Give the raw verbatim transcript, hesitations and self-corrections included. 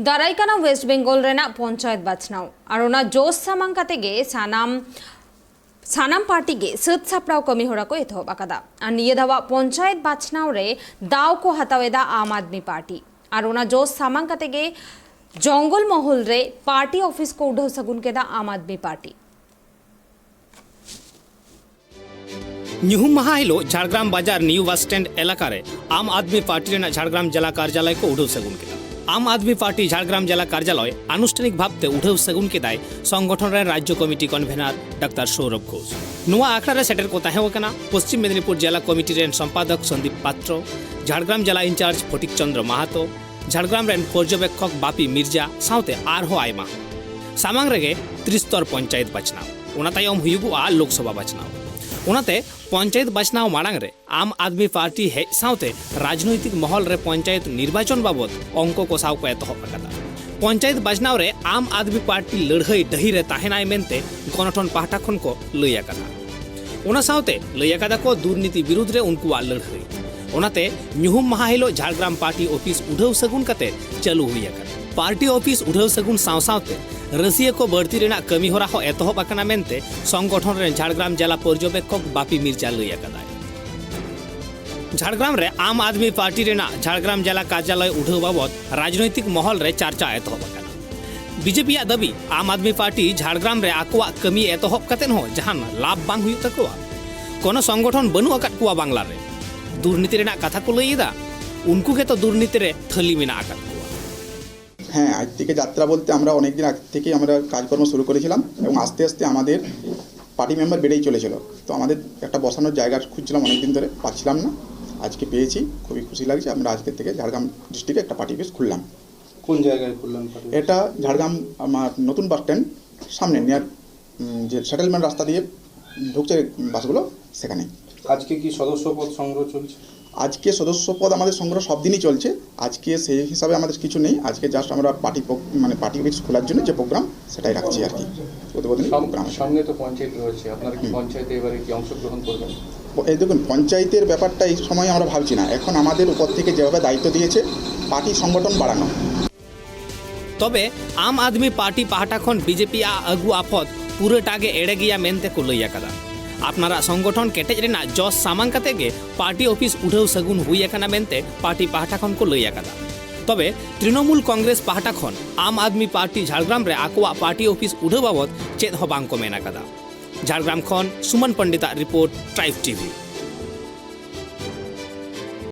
ᱫᱟᱨᱟᱭ ᱠᱟᱱᱟ ᱳᱭᱮᱥᱴ ᱵᱮᱝᱜᱚᱞ ᱨᱮᱱᱟᱜ ᱯᱚᱧᱪᱟᱭᱮᱛ ᱵᱟᱪᱷᱱᱟᱣ, ᱟᱨ ᱚᱱᱟ ᱡᱚᱥ ᱥᱟᱢᱟᱝ ᱠᱟᱛᱮ ᱜᱮ ᱥᱟᱱᱟᱢ ᱥᱟᱱᱟᱢ ᱯᱟᱨᱴᱤ ᱜᱮ ᱥᱟᱹᱛ ᱥᱟᱯᱲᱟᱣ ᱠᱟᱹᱢᱤ ᱦᱚᱨᱟ ᱠᱚ ᱮᱛᱚᱦᱚᱵ ᱟᱠᱟᱫᱟ᱾ ᱟᱨ ᱱᱤᱭᱟᱹ ᱫᱷᱟᱣᱟᱜ ᱯᱚᱧᱪᱟᱭᱮᱛ ᱵᱟᱪᱷᱱᱟᱣ ᱨᱮ ᱫᱟᱣ ᱠᱚ ᱦᱟᱛᱟᱣ ᱮᱫᱟ ᱟᱢ ᱟᱫᱢᱤ ᱯᱟᱨᱴᱤ, ᱟᱨ ᱚᱱᱟ ᱡᱚᱥ ᱥᱟᱢᱟᱝ ᱠᱟᱛᱮ ᱜᱮ ᱡᱚᱝᱜᱚᱞ ᱢᱚᱦᱚᱞ ᱨᱮ ᱯᱟᱨᱴᱤ ᱚᱯᱷᱤᱥ ᱠᱚ ᱩᱰᱷᱟᱹᱣ ᱥᱟᱹᱜᱩᱱ ᱠᱮᱫᱟ ᱟᱢ ᱟᱫᱢᱤ ᱯᱟᱨᱴᱤ᱾ ᱧᱩᱦᱩᱢ ᱢᱟᱦᱟ ᱦᱤᱞᱳᱜ ᱡᱷᱟᱲᱜᱨᱟᱢ ᱵᱟᱡᱟᱨ ᱱᱤᱭᱩ ᱵᱟᱥ ᱥᱴᱮᱱᱰ ᱮᱞᱟᱠᱟ ᱨᱮ ᱟᱢ ᱟᱫᱢᱤ ᱯᱟᱨᱴᱤ ᱨᱮᱱᱟᱜ ᱡᱷᱟᱲᱜᱨᱟᱢ ᱡᱮᱞᱟ ᱠᱟᱨᱡᱟᱞᱚᱭ ᱠᱚ ᱩᱰᱷᱟᱹᱣ ᱥᱟᱹᱜᱩᱱ ᱠᱮᱫᱟ᱾ ᱟᱢ ᱟᱫᱢᱤ ᱯᱟᱨᱴᱤ ᱡᱷᱟᱲᱜᱨᱟᱢ ᱡᱮᱞᱟ ᱠᱟᱨᱡᱟᱞᱚᱭ ᱟᱱᱩᱥᱴᱷᱟᱱᱤᱠ ᱵᱷᱟᱵᱛᱮ ᱩᱰᱷᱟᱹᱣ ᱥᱟᱹᱜᱩᱱ ᱠᱮᱫᱟᱭ ᱥᱚᱝᱜᱚᱴᱷᱚᱱ ᱨᱮᱱ ᱨᱟᱡᱽᱡᱚ ᱠᱚᱢᱤᱴᱤ ᱠᱚᱱᱵᱷᱮᱱᱟᱨ ᱰᱟᱠᱛᱟᱨ ᱥᱳᱨᱚᱵᱷ ᱜᱷᱳᱥ᱾ ᱱᱚᱣᱟ ᱟᱠᱷᱲᱟ ᱨᱮ ᱥᱮᱴᱮᱨ ᱠᱚ ᱛᱟᱦᱮᱸ ᱠᱟᱱᱟ ᱯᱚᱥᱪᱤᱢ ᱢᱮᱫᱽᱱᱤᱯᱩᱨ ᱡᱮᱞᱟ ᱠᱚᱢᱤᱴᱤ ᱨᱮᱱ ᱥᱚᱢᱯᱟᱫᱚᱠ ᱥᱚᱱᱫᱤᱯ ᱯᱟᱛᱨᱚ, ᱡᱷᱟᱲᱜᱨᱟᱢ ᱡᱮᱞᱟ ᱤᱱᱪᱟᱨᱡᱽ ᱯᱷᱚᱴᱤᱠ ᱪᱚᱸᱫᱽᱨᱚ ᱢᱟᱦᱟᱛᱚ, ᱡᱷᱟᱲᱜᱨᱟᱢ ᱨᱮᱱ ᱯᱚᱨᱡᱚᱵᱮᱠᱠᱷᱚᱠ ᱵᱟᱯᱤ ᱢᱤᱨᱡᱟ ᱥᱟᱶᱛᱮ ᱟᱨᱦᱚᱸ ᱟᱭᱢᱟ᱾ ᱥᱟᱢᱟᱝ ᱨᱮᱜᱮ ᱛᱨᱤᱥᱛᱚᱨ ᱯᱚᱧᱪᱟᱭᱮᱛ ᱵᱟᱪᱷᱱᱟᱣ, ᱚᱱᱟ ᱛᱟᱭᱚᱢ ᱦᱩᱭᱩᱜᱚᱜᱼᱟ ᱞᱳᱠᱥᱚᱵᱷᱟ ᱵᱟᱪᱷᱱᱟᱣ᱾ ᱚᱱᱟᱛᱮ ᱯᱚᱧᱪᱟᱭᱮᱛ ᱵᱟᱪᱷᱱᱟᱣ ᱢᱟᱲᱟᱝ ᱨᱮ ᱟᱢ ᱟᱫᱢᱤ ᱯᱟᱨᱴᱤ ᱦᱮᱡ ᱥᱟᱶᱛᱮ ᱨᱟᱡᱽᱱᱳᱭᱛᱤᱠ ᱢᱚᱦᱚᱞ ᱨᱮ ᱯᱚᱧᱪᱟᱭᱮᱛ ᱱᱤᱨᱵᱟᱪᱚᱱ ᱵᱟᱵᱚᱛ ᱚᱝᱠᱚ ᱠᱚᱥᱟᱣ ᱠᱚ ᱮᱛᱚᱦᱚᱵ ᱟᱠᱟᱫᱟ᱾ ᱯᱚᱧᱪᱟᱭᱮᱛ ᱵᱟᱪᱷᱱᱟᱣ ᱨᱮ ᱟᱢ ᱟᱫᱢᱤ ᱯᱟᱨᱴᱤ ᱞᱟᱹᱲᱦᱟᱹᱭ ᱰᱟᱹᱦᱤ ᱨᱮ ᱛᱟᱦᱮᱱᱟᱭ ᱢᱮᱱᱛᱮ ᱜᱚᱱᱚᱴᱷᱚᱱ ᱯᱟᱦᱴᱟ ᱠᱷᱚᱱ ᱠᱚ ᱞᱟᱹᱭ ᱟᱠᱟᱫᱟ᱾ ᱚᱱᱟ ᱥᱟᱶᱛᱮ ᱞᱟᱹᱭ ᱟᱠᱟᱫᱟ ᱠᱚ ᱫᱩᱨᱱᱤᱛᱤ ᱵᱤᱨᱩᱫᱽ ᱨᱮ ᱩᱱᱠᱩᱣᱟᱜ ᱞᱟᱹᱲᱦᱟᱹᱭ᱾ ᱚᱱᱟᱛᱮ ᱧᱩᱦᱩᱢ ᱢᱟᱦᱟ ᱦᱤᱞᱳᱜ ᱡᱷᱟᱲᱜᱨᱟᱢ ᱯᱟᱨᱴᱤ ᱚᱯᱷᱤᱥ ᱩᱰᱷᱟᱹᱣ ᱥᱟᱹᱜᱩᱱ ᱠᱟᱛᱮ ᱪᱟᱹᱞᱩ ᱦᱩᱭ ᱟᱠᱟᱱᱟ᱾ ᱯᱟᱨᱴᱤ ᱚᱯᱷᱤᱥ ᱩᱰᱷᱟᱹᱣ ᱥᱟᱹᱜᱩᱱ ᱥᱟᱶ ᱥᱟᱶᱛᱮ ᱨᱟᱹᱥᱤᱭᱟᱹ ᱠᱚ ᱵᱟᱹᱲᱛᱤ ᱨᱮᱱᱟᱜ ᱠᱟᱹᱢᱤ ᱦᱚᱨᱟ ᱦᱚᱸ ᱮᱛᱚᱦᱚᱵ ᱟᱠᱟᱱᱟ ᱢᱮᱱᱛᱮ ᱥᱚᱝᱜᱚᱴᱷᱚᱱ ᱨᱮᱱ ᱡᱷᱟᱲᱜᱨᱟᱢ ᱡᱮᱞᱟ ᱯᱚᱨᱡᱚᱵᱮᱠᱠᱷᱚᱠ ᱵᱟᱯᱤ ᱢᱤᱨᱡᱟ ᱞᱟᱹᱭ ᱟᱠᱟᱫᱟᱭ᱾ ᱡᱷᱟᱲᱜᱨᱟᱢ ᱨᱮ ᱟᱢ ᱟᱫᱢᱤ ᱯᱟᱨᱴᱤ ᱨᱮᱱᱟᱜ ᱡᱷᱟᱲᱜᱨᱟᱢ ᱡᱮᱞᱟ ᱠᱟᱨᱡᱟᱞᱚᱭ ᱩᱰᱷᱟᱹᱣ ᱵᱟᱵᱚᱛ ᱨᱟᱡᱽᱱᱳᱭᱛᱤᱠ ᱢᱚᱦᱚᱞ ᱨᱮ ᱪᱟᱨᱪᱟ ᱮᱛᱚᱦᱚᱵ ᱟᱠᱟᱱᱟ᱾ ᱵᱤᱡᱮᱯᱤᱭᱟᱜ ᱫᱟᱹᱵᱤ, ᱟᱢ ᱟᱫᱢᱤ ᱯᱟᱨᱴᱤ ᱡᱷᱟᱲᱜᱨᱟᱢ ᱨᱮ ᱟᱠᱚᱣᱟᱜ ᱠᱟᱹᱢᱤ ᱮᱛᱚᱦᱚᱵ ᱠᱟᱛᱮ ᱦᱚᱸ ᱡᱟᱦᱟᱱ ᱞᱟᱵᱷ ᱵᱟᱝ ᱦᱩᱭᱩᱜ ᱛᱟᱠᱚᱣᱟ᱾ ᱠᱳᱱᱳ ᱥᱚᱝᱜᱚᱴᱷᱚᱱ ᱵᱟᱹᱱᱩᱜ ᱟᱠᱟᱫ ᱠᱚᱣᱟ ᱵᱟᱝᱞᱟ ᱨᱮ᱾ ᱫᱩᱨᱱᱤᱛᱤ ᱨᱮᱱᱟᱜ ᱠᱟᱛᱷᱟ ᱠᱚ ᱞᱟᱹᱭ ᱮᱫᱟ, ᱩᱱᱠᱩ ᱜᱮᱛᱚ ᱫᱩᱨᱱᱤᱛᱤ ᱨᱮ ᱛᱷᱟᱹᱞᱤ ᱢᱮᱱᱟᱜ ᱟᱠᱟᱫ ᱠᱚᱣᱟ᱾ হ্যাঁ, আজ থেকে যাত্রা বলতে আমরা অনেক দিন আগে থেকেই আমরা কাজকর্ম শুরু করেছিলাম এবং আস্তে আস্তে আমাদের পার্টি মেম্বার বেড়েই চলেছিল। তো আমাদের একটা বসানোর জায়গা খুঁজছিলাম অনেক দিন ধরে, পাচ্ছিলাম না। আজকে পেয়েছি, খুবই খুশি লাগছে। আমরা আজকে থেকে ঝাড়গ্রাম ডিস্ট্রিক্টে একটা পার্টি অফিস খুললাম। কোন জায়গায় খুললেন পার্টি অফিস? এটা ঝাড়গ্রাম আমার নতুন বাস স্ট্যান্ড সামনে, নিয়ার যে সেটেলমেন্ট রাস্তা দিয়ে ঢুকছে বাসগুলো, সেখানে। আজকে কি সদস্য পদ সংগ্রহ চলছে? আজকে সদস্য পদ আমাদের সংগ্রহ সব দিনই চলছে। আজকে সেই হিসাবে আমাদের কিছু নেই। আজকে জাস্ট আমরা পার্টি পক-, মানে পার্টি অফিস খোলার জন্য যে প্রোগ্রাম, সেটাই রাখছি আর কি। উদ্বোধনী সাম-, প্রোগ্রাম আছে। সামনে তো পঞ্চায়েত রয়েছে, আপনারা কি হুম। পঞ্চায়েতে এবারে কি অংশগ্রহণ করবেন? প-, এই দেখুন, পঞ্চায়েতের ব্যাপারটা এই সময় আমরা ভাবছি না। এখন আমাদের উপর থেকে যেভাবে দায়িত্ব দিয়েছে, পার্টি সংগঠন বাড়ানো। ᱛᱚᱵᱮ ᱟᱢ ᱟᱫᱢᱤ ᱯᱟᱨᱴᱤ ᱯᱟᱦᱴᱟ ᱠᱷᱚᱱ ᱵᱤᱡᱮᱯᱤ ᱟᱜ ᱟᱹᱜᱩ ᱟᱯᱷᱚᱫ ᱯᱩᱨᱟᱹᱴᱟ ᱜᱮ ᱮᱲᱮ ᱜᱮᱭᱟ ᱢᱮᱱᱛᱮ ᱠᱚ ᱞᱟᱹᱭ ᱟᱠᱟᱫᱟ᱾ ᱟᱯᱱᱟᱨᱟᱜ ᱥᱚᱝᱜᱚᱴᱷᱚᱱ ᱠᱮᱴᱮᱡ ᱨᱮᱱᱟᱜ ᱡᱚᱥ ᱥᱟᱢᱟᱝ ᱠᱟᱛᱮ ᱜᱮ ᱯᱟᱨᱴᱤ ᱚᱯᱷᱤᱥ ᱩᱰᱷᱟᱹᱣ ᱥᱟᱹᱜᱩᱱ ᱦᱩᱭ ᱟᱠᱟᱱᱟ ᱢᱮᱱᱛᱮ ᱯᱟᱨᱴᱤ ᱯᱟᱦᱴᱟ ᱠᱷᱚᱱ ᱠᱚ ᱞᱟᱹᱭ ᱟᱠᱟᱫᱟ᱾ ᱛᱚᱵᱮ ᱛᱨᱤᱱᱚᱢᱩᱞ ᱠᱚᱝᱜᱨᱮᱥ ᱯᱟᱦᱴᱟ ᱠᱷᱚᱱ ᱟᱢ ᱟᱫᱢᱤ ᱯᱟᱨᱴᱤ ᱡᱷᱟᱲᱜᱨᱟᱢ ᱨᱮ ᱟᱠᱚᱣᱟᱜ ᱯᱟᱨᱴᱤ ᱚᱯᱷᱤᱥ ᱩᱰᱷᱟᱹᱣ ᱵᱟᱵᱚᱫ ᱪᱮᱫ ᱦᱚᱸ ᱵᱟᱝ ᱠᱚ ᱢᱮᱱ ᱟᱠᱟᱫᱟ᱾ ᱡᱷᱟᱲᱜᱨᱟᱢ ᱠᱷᱚᱱ ᱥᱩᱢᱚᱱ ᱯᱚᱱᱰᱤᱛᱟᱜ ᱨᱤᱯᱳᱨᱴ, ᱴᱨᱟᱭᱤᱵᱽ ᱴᱤᱵᱷᱤ᱾